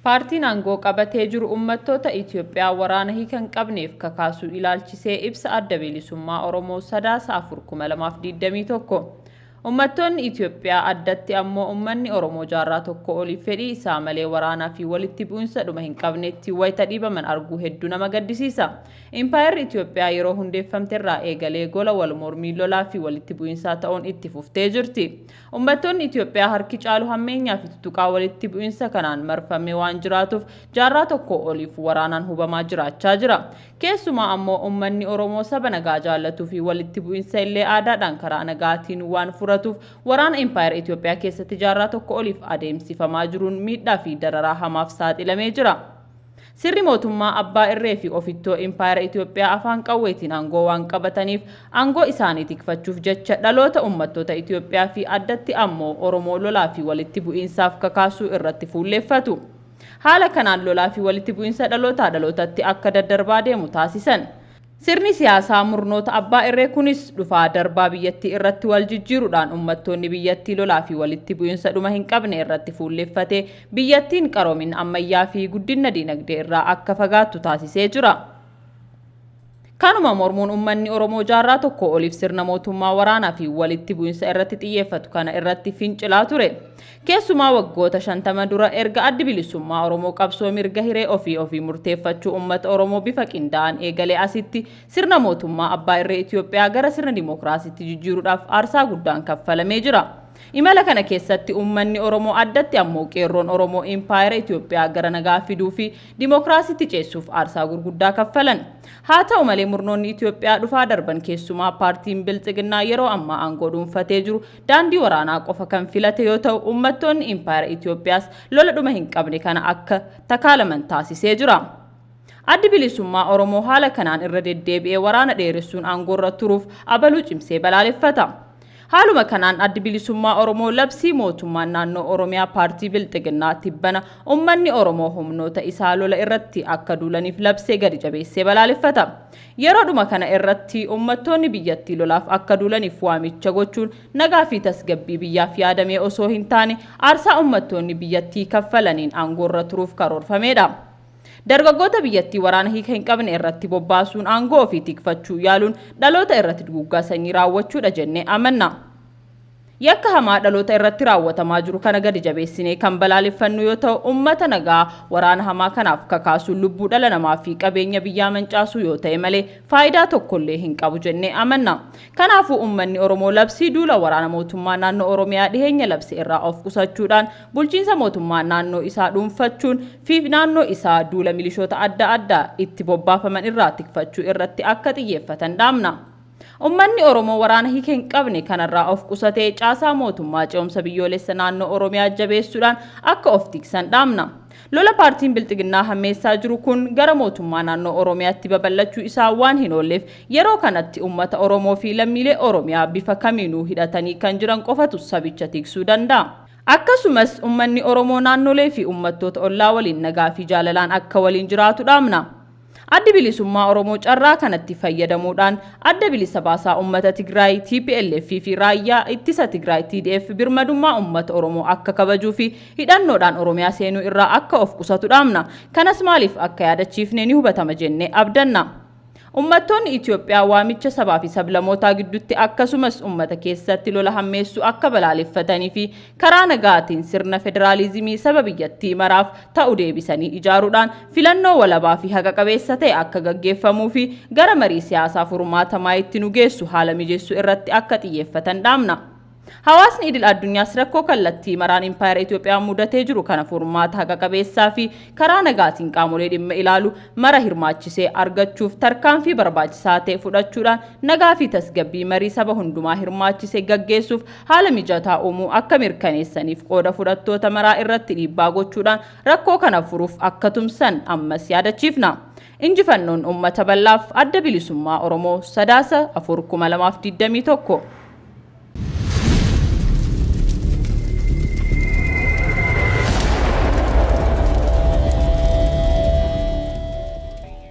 Paartiin aangoo qabatee jiru ummattoota Itiyoophiyaa waraana hiika hin qabneef kakaasuu ilaalchisee ibsa Adda Bilisummaa Oromoo Sadaasa 4, 2021. Ummattoonni Itiyoophiyaa addatti ammoo ummanni Oromoo jaarraa tokkoo oliif fedhii isaa malee waraanaa fi walitti bu'insa dhuma hin qabnetti wayta dhiibaman arguu heddu nama gaddisiisa. Impaayerri Itiyoophiyaa yeroo hundeeffamterraa eegalee gola wal mormii, lolaa fi walitti bu'insaa ta'uun itti fuftee jirti. Ummattoonni Itiyoophiyaa harki caalu hammeenyaa fi tutuqaa walitti bu'insa kanaan marfamee waan jiraatuuf jaarraa tokkoo oliif waraanaan hubamaa jiraachaa jira. Keessumaa ammoo ummanni Oromoo saba nagaa jaallatuu fi walitti bu'insa illee aadaadhaan karaa nagaatiin waan furatuuf waraana Impaayera Itiyoophiyaa keessatti jaarraa tokko oliif adeemsifamaa jiruun miidhaa fi dararaa hamaaf saaxilamee jira. Sirni mootummaa abbaa irree fi ofittoo Impaayera Itiyoophiyaa afaan qawweetiin aangoo waan qabataniif aangoo isaanii tikfachuuf jecha dhaloota ummattoota Itiyoophiyaa fi addatti ammoo Oromoo lolaa fi walitti bu'iinsaaf kakaasuu irratti fuulleeffatu. Haala kanaan lolaa fi walitti bu'iinsa dhalootaa dhalootatti akka daddarbaa deemu taasisan. Sirni siyaasaa murnoota abbaa irree kunis dhufaa darbaa biyyattii irratti wal jijjiiruudhaan ummattoonni biyyattii lolaa fi walitti bu'iinsa dhuma hin qabne irratti fuulleeffatee biyyattiin qaroomina ammayyaa fi guddinna diinagdee irraa akka fagaattu taasisee jira. Kanuma mormuun ummanni Oromoo jaarraa tokkoo oliif sirna mootummaa waraanaa fi walitti bu'insa irratti xiyyeeffatu kana irratti fincilaa ture. Keessumaa waggoota 50 dura erga Addi Bilisummaa Oromoo qabsoo mirga hiree ofii ofii murteeffachuu ummata Oromoo bifa qindaa'aan eegalee asitti sirna mootummaa abbaa irree Itiyoophiyaa gara sirna dimookiraasiitti jijjiiruudhaaf aarsaa guddaan kaffalamee jira. Imala kana keessatti uummanni Oromoo addatti ammoo Qeerroon Oromoo Impaayera Itiyoophiyaa gara nagaa fiduu fi dimookiraasiitti ceessuuf aarsaa gurguddaa kaffalan. Haa ta'u malee murnoonni Itiyoophiyaa dhufaa darban keessumaa paartiin Biltsiginnaa yeroo ammaa aangoo dhuunfatee jiru daandii waraanaa qofa kan filate yoo ta'u uummattoonni Impaayera Itiyoophiyaas lola dhuma hin qabne kana akka takaalaman taasisee jira. Addi Bilisummaa Oromoo haala kanaan irra deddeebi'ee waraana dheeressuun aangoorra turuuf abaluu cimsee balaaleffata. Haaluma kanaan Addi Bilisummaa Oromoo labsii mootummaan naannoo Oromiyaa paartii Bilxiginnaa tibbana ummanni Oromoo humnoota isaa lola irratti akka duulaniif labse gadi jabeessee balaaleffata. Yeroodhuma kana irratti ummattoonni biyyattii lolaaf akka duulaniif waamicha gochuun nagaa fi tasgabbii biyyaaf yaadamee osoo hin taane aarsaa ummattoonni biyyattii kaffalaniin aangoorra turuuf karoorfameedha. Dargaggoota biyyattii waraana hiika hin qabne irratti bobbaasuun aangoo ofii tikfachuu yaaluun dhaloota irratti duguuggaa sanyii raawwachuudha jennee amanna. Yakka hamaa dhaloota irratti raawwatamaa jiru kana gadi jabeessinee kan balaaleffannu yoo ta'u, ummata nagaa waraana hamaa kanaaf kakaasuun lubbuu dhala namaa fi qabeenya biyyaa mancaasuu yoo ta'e malee faayidaa tokkollee hin qabu jennee amanna. Kanaafuu ummanni Oromoo labsii duula waraana mootummaa naannoo Oromiyaa dhiheenya labse irraa of qusachuudhaan bulchiinsa mootummaa naannoo isaa dhuunfachuun fi naannoo isaa duula milishoota adda addaa itti bobbaafaman irraa tikfachuu irratti akka xiyyeeffatan dhaamna. Ummanni Oromoo waraana hiika hin qabne kanarraa of qusatee caasaa mootummaa ce'umsa biyyoolessa naannoo Oromiyaa jabeessuudhaan akka of tiksan dhaamna. Lola paartiin Bilxiginnaa hammeessaa jiru kun gara mootummaa naannoo Oromiyaatti babal'achuu isaa waan hin oolleef yeroo kanatti ummata Oromoo fi lammiilee Oromiyaa bifa kamiinuu hidhatanii kan jiran qofatu sabicha tiksuu danda'a. Akkasumas ummanni Oromoo naannolee fi ummattoota ollaa waliin nagaa fi jaalalaan akka waliin jiraatu dhaamna. Addi Bilisummaa Oromoo carraa kanatti fayyadamuudhaan Adda Bilisa Baasaa Ummata Tigraay, tplf, fi Raayyaa Ittisa Tigraay, TDF, birmadummaa ummata Oromoo akka kabajuu fi hidhannoodhaan Oromiyaa seenuu irraa akka of qusatu dhaamna. Kanas maaliif akka yaadachiifne ni hubatama jennee abdanna. Ummattoonni Itiyoophiyaa waamicha sabaa fi sablamootaa giddutti akkasumas ummata keessatti lola hammeessuu akka balaaleffatanii fi karaa nagaatiin sirna federaalizimii saba biyyattii maraaf ta'u deebisanii ijaaruudhaan filannoo walabaa fi haqa qabeessa ta'e akka gaggeeffamuu fi gara marii siyaasaa furmaata maayitti nu geessu haala mijeessuu irratti akka xiyyeeffatan dhaamna. Hawaasni idil addunyaas rakkoo kallattii maraan impaayera Itoophiyaa mudatee jiru kana furmaata haqa qabeessaa fi karaa nagaatiin qaamolee dhimma ilaalu mara hirmaachisee argachuuf tarkaanfii barbaachisaa ta'e fudhachuudhaan nagaa fi tasgabbii marii saba hundumaa hirmaachise gaggeessuuf haala mijataa uumuu akka mirkaneessaniif qooda fudhattoota maraa irratti dhiibbaa gochuudhaan rakkoo kana furuuf akka tumsan ammas yaadachiifna. Injifannoon Ummata Bal'aaf! Adda Bilisummaa Oromoo, Sadaasa 4, 2021.